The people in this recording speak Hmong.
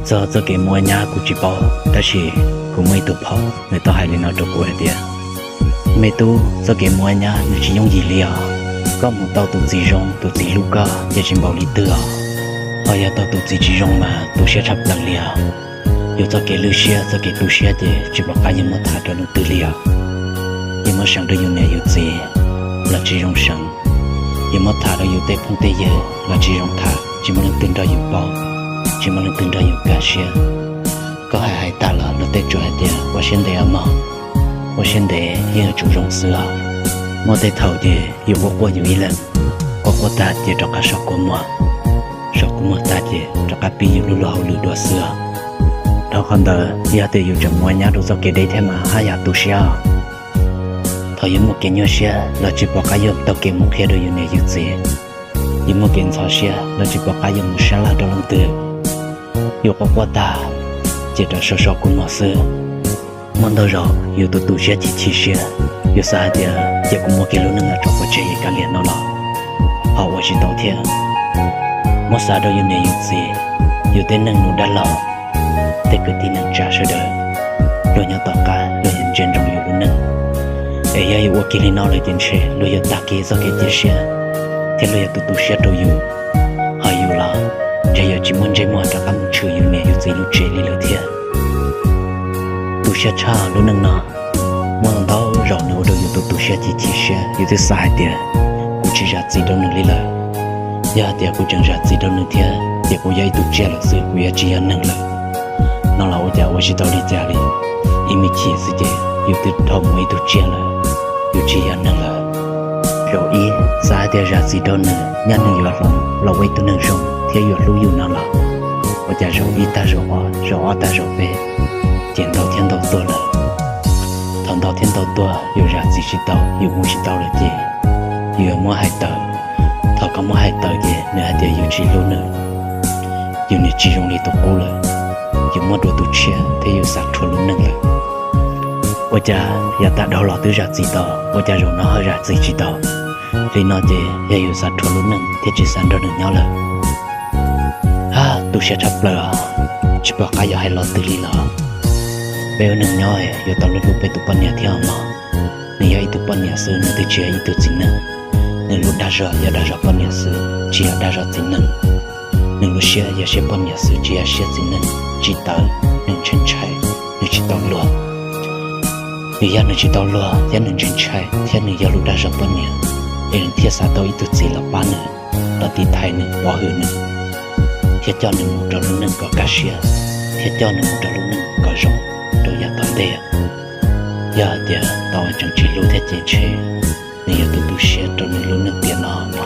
Txog txoj kev mus ua nyab kuv tsis paub, tab sis kuv muaj ib tug phauj nws tau hais li no rau kuv hais tias, me tub, txoj kev mus ua nyab nws tsis yooj yim li os. Koj mus tau tus txiv zoo tus txiv hlub koj ces tsis npaum li twg os, ho yog tau tus txiv tsis zoo mas tu siab tshaj plaws li os. Yus txoj kev lwj siab txoj kev tu siab ces tsis pom qab yuav muab tham rau leej twg li os. Yus muab seev rau yus niam yus txiv los tsis zoo seev, yus muab tham rau yus tej phooj tej ywg los tsis zoo tham, tsis muaj leej twg nrog yus paub, tsis muaj leej twg nrog yus kaj siab. Koj hais hais tag los luag tej tsuas hais tias ua siab ntev os mog, ua siab ntev yeej yuav tsum zoo xwb os. Muaj tej thaum ces yus quaj quaj yus ib leeg, quaj quaj tag ces rov qab so kua muag, so kua muag tag ces rov qab pib yus lub luag hauj lwm dua xwb os. Dhau qhov ntawd yog tias yus tseem mus ua nyab rau txoj kev deb thiab mas haj yam tu siab os. Thaum yus muaj kev nyuaj siab los tsis pom qab yuav taug kev mus qhia rau yus niam yus txiv, yus muaj kev ntxhov siab los tsis pom qab yuav mus sab laj rau leej twg. Yus quaj quaj tag ces rov so so kua muag xwb. Muaj ntau zaus yus tu tu siab chim chim siab, yus xav hais tias cia kuv muab kiag lub neej no tso pov tseg es kav liam no los, ho ua tsis tau thiab. Muab xav rau yus niam yus txiv, yus tej neeg nus dab laug, tej kwv tij neej tsa sawv daws, luag nyob tom qab luag yeej ntsia ntsoov yus lub neej. Es yog yus ua kiag li no lawm ces ntshe luag yuav tag kiag txoj kev cia siab thiab luag yuav tu tu siab rau yus. Ho yus los ntshe yuav tsis muaj ntsej muag rov qab mus tshwm yus niam yus txiv lub tsev li lawm thiab. Tu siab tshaj lub neej no. Muaj ntau zaus nws ua rau yus tu tu siab chim chim siab, yus twb xav hais tias kuv tsis zam txim rau nws li lawm. Yog hais tias kuv tseem zam txim rau nws thiab ces kuv yog ib tug tsiaj lawm xwb, kuv yuav tsis yog neeg lawm. No los ua cas ua tsis tau li cas li, ib me chim xwb ces yus twb dhau mus ib tug tsiaj lawm, yus tsis yog neeg lawm. Zaum ib xav hais tias zam txim rau nws, nyob nws yuav hloov los ua ib tug neeg zoo thiab yuav hlub yus no los, ua cas zaum ib tag zaum ob, zaum ob tag zaum peb, ces ntau thiab ntau tuaj lawm. Thaum ntau thiab ntau tuaj yus zam txim tsis tau, yus ua tsis tau lawm ces yus yuav muab hais tawm. Thaum koj muab hais tawm ces nws hais tias yus tsis hlub nws, yus niam tsis zoo li tus qub lawm, yus muab dua tus tshiab thiab yus xav rhuav lub neej lawm. Ua cas yav tas dhau los twb zam txim tau, ua cas zaum no ho zam txim tsis tau? Li no ces yog yus xav rhuav lub neej thiab tsis xav nrog nws nyob lawm. Hab, tu siab tshaj plaws os, tsis pom qab yuav hais lo twg li los. Peb ua neeg nyob yuav tau hlub hlub peb tus poj niam thiab os mog. Nws yog ib tug poj niam xwb, nws twb tsis yog ib tug txiv neej. Nws lub dag zog yog dag zog poj niam xwb, tsis yog dag zog txiv neej. Nws lub siab yog siab poj niam xwb, tsis yog siab txiv neej. Tsis tawv, nws ntshai ntshai, nws tsis tau luag. Vim yog nws tsis tau luag thiab nws ntshai ntshai thiab nws yog lub dag zog poj niam, es nws thiaj xav tau ib tug txiv los pab nws, los tiv thaiv nws, pov hwm nws, thiab coj nws mus rau lub neej kom kaj siab, thiab coj nws mus rau lub neej kom zoo rau yav tom ntej. Yog hais tias tau tseem tsis hlub thiab ces ntshe nws yuav tu tu siab rau nws lub neej tiam no no.